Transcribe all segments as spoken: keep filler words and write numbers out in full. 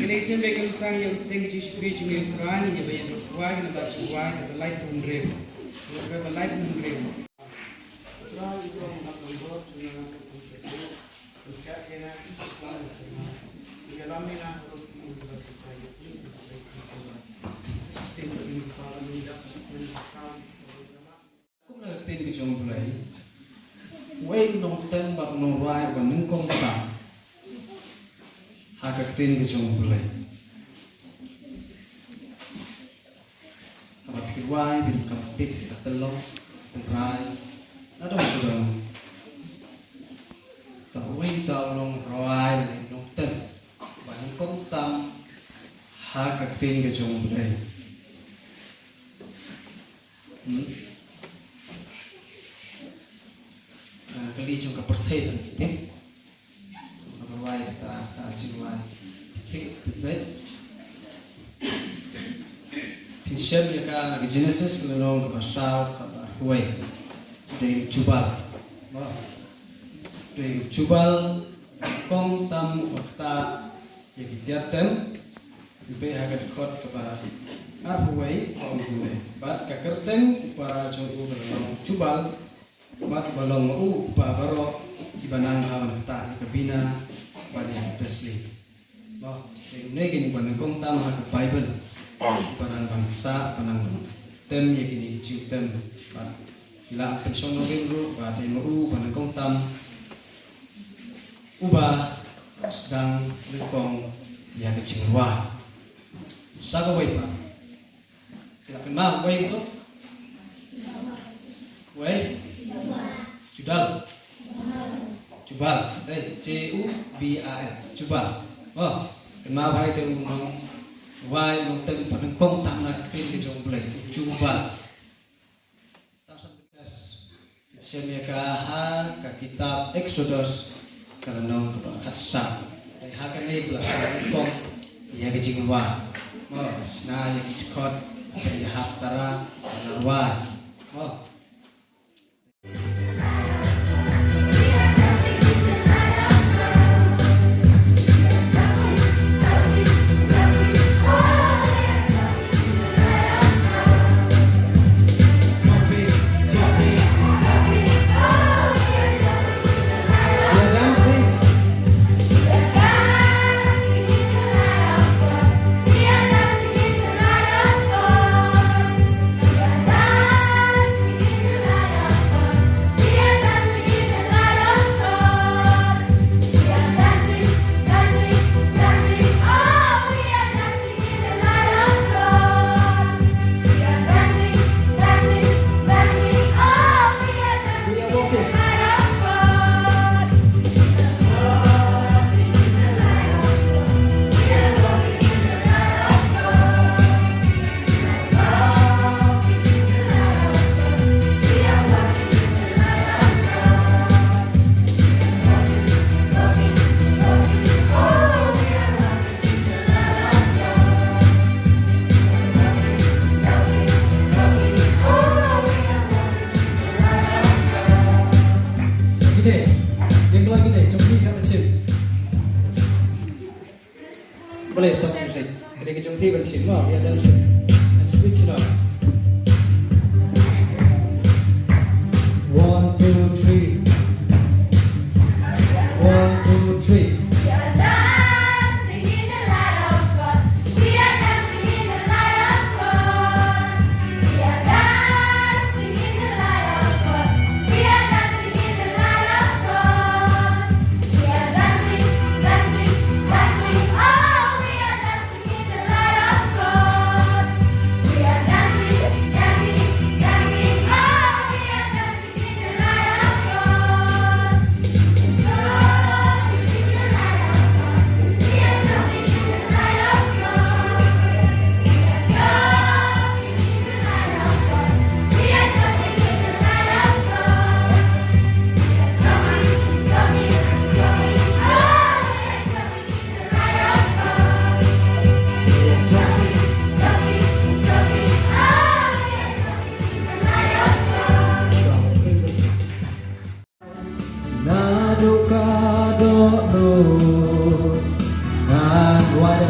Lei jem bad khamtam ïa u kyrteng ka jingshakri jong u Trai, ngin ïa ïaid ban rwai, kane ka jingrwai kaba laiphew hynriew. Kaba laiphew hynriew. Trai u Trai, hap ban bor jong nga, ban kat ïa nga, ban kat ïa nga. Ïalam ïa nga, ruh ïa nga, ba jai jai ïa u, ba jai jai ïa u. Sa shisien ba ïa u, ba ïa u, ba ïa u. Kum na ka ktien ka jong U Blei, uei u nongtem bad u nongrwai uba nyngkong tam ha ka ktien ka jong U Blei? Haba phi rwai, phi donkam tip, ka tyllong, tynrai, na dong sha dong. Te uei uta u nongrwai lane u nongtem uba nyngkong tam ha ka ktien ka jong U Blei? Hmm? Ah, kali jong ka pyrthei tang ki tip. Ka rwai ta, ta jingrwai. Tip, tip, tip. Phin shem ïa ka na ka Genesis ka lynnong kaba saw, kaba hynriew. Dei u Jubal. Wah. Dei u Jubal, kong tam u kata ïa ki tiar tem. Peit ha ka dkhot kaba arphew wei, ong kumne. Bad ka kyrteng u para jong u ka long Jubal, bad ba long ma u u kpa baroh kiba nang ha ban ktah ïa ka bina bad ïa ka besli. Ba, te une kine ba nyngkong tam ha ka Baibl. Ba nang ban ktah, ba nang ban tem ïa kine ki jingtem. Bad la pynshong nongrim ruh, ba dei ma u ba nyngkong tam. Uba sdang nyngkong ïa ka jingrwai. Sa kawei pat. Ki la kynmaw uei to? Uei? Judal. Jubal. Dei, J U B A L. Jubal. Oh, kynmaw bha ïa u nongwai, u nongtem ba nyngkong tam na ka ktien ka jong U Blei. Jubal. Tang san bynta. Shem ïa ka ha ka kitab Exodus ka lynnong kaba khatsaw. Te ha kane ba la sdang nyngkong ïa ka jingrwai. Mo, shna ïa ki dkhot, ïa hap tara, la rwai. Mo. Balei stop music? Kane ka jong phi ban shim mo, ïa dance, dance switch noh. One, two, three. One, two, three.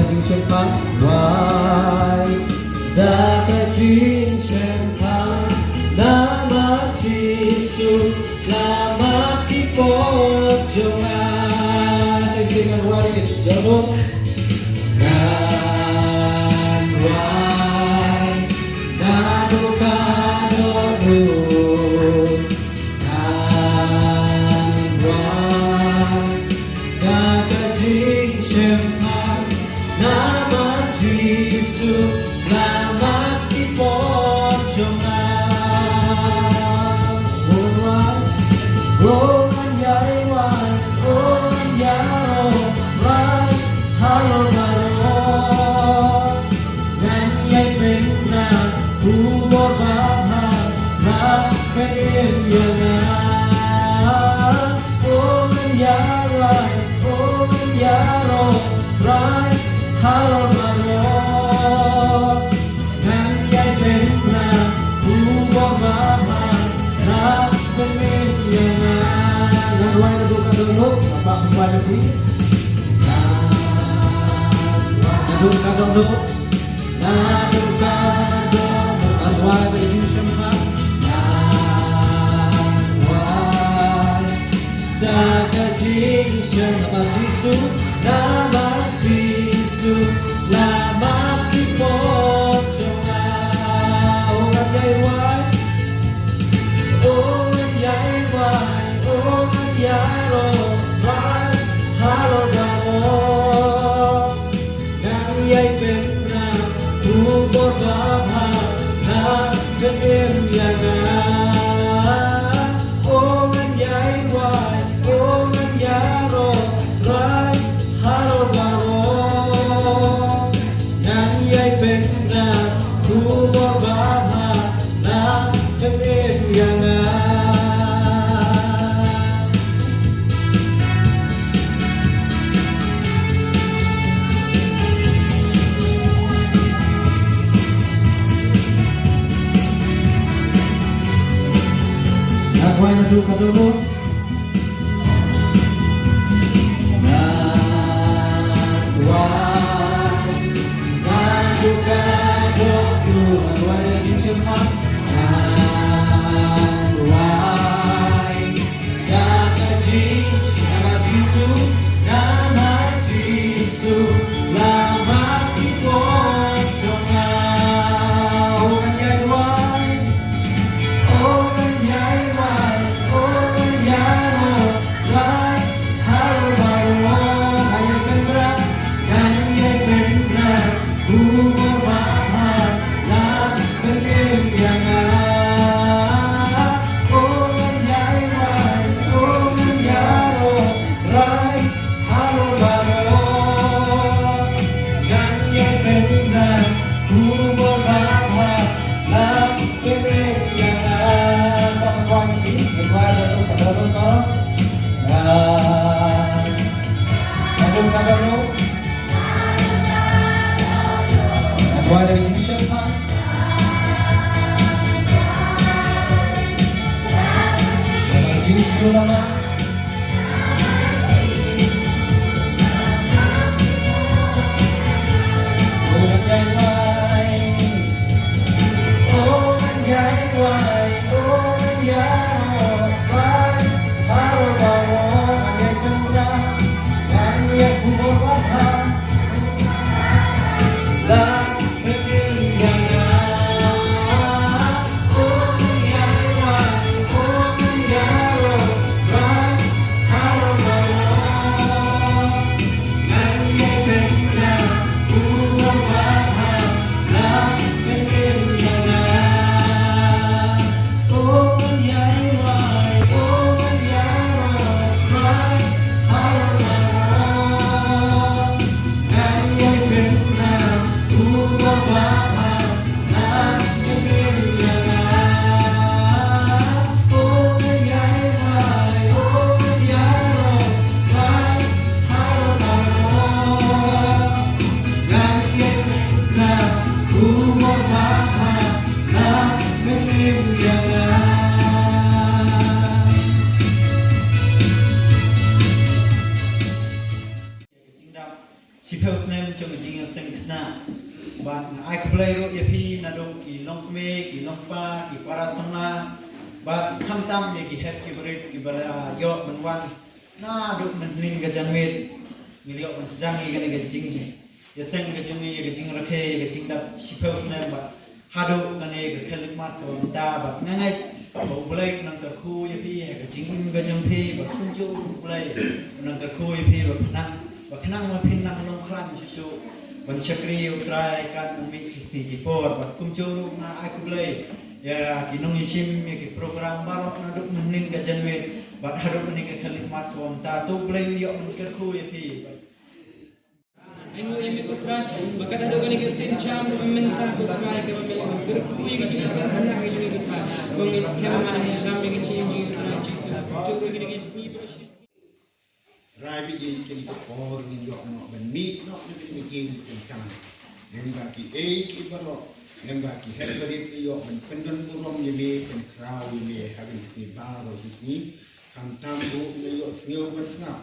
Jingshemphang, wai da ka jingshemphang, namar Jisu la map ki pop jong nga. Sa shisien ngan wai da ka jingdohnud. Ngan wai naduh ka dohnud. Ngan wai da ka jingshemphang, namar Jisu la map ki pop jong nga. Ngan wai, oh ngan ïai wai, oh ngan ïaroh, wai halor baroh. Ngan ïai pynbna u bor babha ba phin im ïa nga. Oh ngan ïaroh, oh ngan ïaroh, Trai halor baroh. Ngan ïai pynbna u bor babha ba phin im ïa nga. Ngan wai naduh ka dohnud, kaba pynwai naduh ka dohnud. Naduh ka dohnud, ngan wai da ka jingshemphang. Ngan wai da ka jingshemphang, namar Jisu, namar Jisu la map ki pop jong nga. Oh ngan ïai wai, oh ngan ïai wai, oh ngan ïaroh, wai halor baroh. Ngan ïai pynbna u bor babha ba phin im ïa nga. Oh ngan ïai wai, oh ngan ïaroh, Trai halor baroh. Ngan ïai pynbna u bor babha ba phin im ïa nga. Ngan wai naduh ka dohnud. Ngan wai naduh ka dohnud. Ngan wai da ka jingshemphang. Ngan wai da ka jingshemphang, namar Jisu, namar Jisu la map ki pop jong nga. Oh ngan ïai wai, oh ngan ïai wai, oh ngan ïaroh, Trai halor baroh. Ngan ïai pynbna, ngan ïai pynbna u bor babha ba phin im ïa nga. Oh ngan ïai wai, oh ngan ïaroh, Trai halor baroh. Ngan ïai pynbna u bor babha ba phin im ïa nga. Ba ka kwah ki, ki kwah da ka dohnud. Ngan, ka dohnud, ka dohnud. Ngan wai da ka jingshemphang. Jisu la map. Oh ngan ïai wai, oh ngan ïai wai, oh ngan ïaroh, Trai halor baroh. Ngan ïai pynbna, ngan ïai pynbor babha. shiphew snem jong ka jingïaseng khynnah. Bad nga ai khublei ruh ïa phi naduh ki longkmie, ki longkpa, ki para samla, bad khamtam ïa ki hep ki barit kiba la ïoh ban wan naduh mynhynnin ka janmiet. Ngi la ïoh ban sdang ïa kane ka jingïaseng ka jong ngi, ïa ka jingrakhe, ïa ka jingdap shiphew snem bad haduh kane ka khyllipmat kaba mynta bad nga ngeit ba U Blei un nang kyrkhu ïa phi ha ka jingim ka jong phi bad kumjuh U Blei un nang kyrkhu ïa phi ba pynang, ba khnang ba phin nang long khlaiñ shuh shuh ban shakri ïa U Trai kat nang mih ki sngi ki por. Bad kumjuh ruh nga ai khublei ïa ki nongïashim ïa ki program baroh naduh mynhynnin ka janmiet bad haduh kane ka khyllipmat kaba mynta. To U Blei un ïoh ban kyrkhu ïa phi. Ai nguh ïa me ko Trai, ba kat haduh kane ka sien jam kaba mynta ko Trai, kaba me la kyrkhu ïa ka jingïaseng khynnah ka jong ngi ko Trai. Ba ngin skhem ban ïalam ïa ka jingim jong ngi ko Trai Jisu. Jong ngi kine ki sngi ba shi. Trai ba ïeit, kane ka por ngin ïoh noh ban mih noh na kane ka ïing ba kongsan. Lyngba kiei kiei baroh, lyngba ki hep barit ngi ïoh ban pyndon burom ïa me, pynkhraw ïa me ha kine ki sngi baroh shi sngi. Khamtam ruh ngi la ïohsngew ban sngap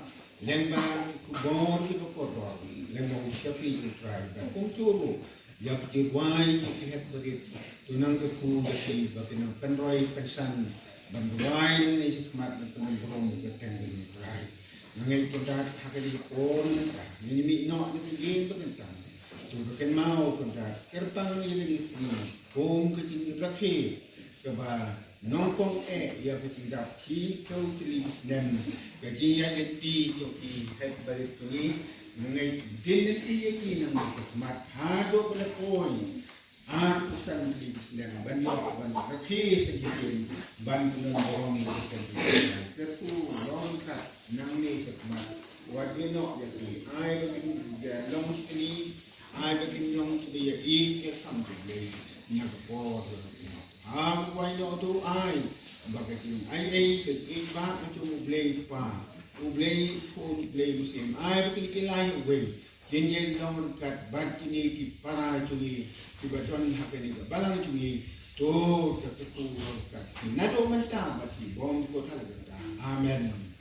lyngba ki khubor kiba kordor, lyngba u shakri U Trai, bad kumjuh ruh ïa ka jingrwai jong ki hep barit. To nang kyrkhu ïa ki ba kin nang pynroi pynsan ban rwai nangne shakhmat, ban pynburom ïa ka kyrteng jong U Trai. Nga ngeit kyndat ha kane ka por mynta ngin mih noh na ka ïing ba kongsan. To ba kynmaw kyndat, kyrpang ïa kane ka sngi kum ka jingrakhe kaba nyngkong eh ïa ka jingdap shiphew tylli ki snem ka jingïaid lynti jong ki hep barit jong ngi. Nga ngeit din lynti ïa ki nangne shakhmat haduh ba la poi arphew san tylli ki snem ban ïoh ban rakhe sa shisien ban pynburom ïa ka kyrteng jong U Trai. Kyrkhu long kat nangne shakhmat, wat ïeh noh ïa ki, ai ba kin long shakri, ai ba kin long kiba ïaieit ïa ka kam U Blei na ka por jong U Blei. Ha U Blei noh to ai ba ka jingaiei, ka jingïeit ka jong U Blei Kpa, U Blei Khun, U Blei Mynsiem, ai ba kine ki lai uwei kin ïeng long ryngkat bad kine ki para jong ngi kiba don ha kane ka balang jong ngi. To da kyrkhu ryngkat naduh mynta bad shibun ko ta la kata. Amen.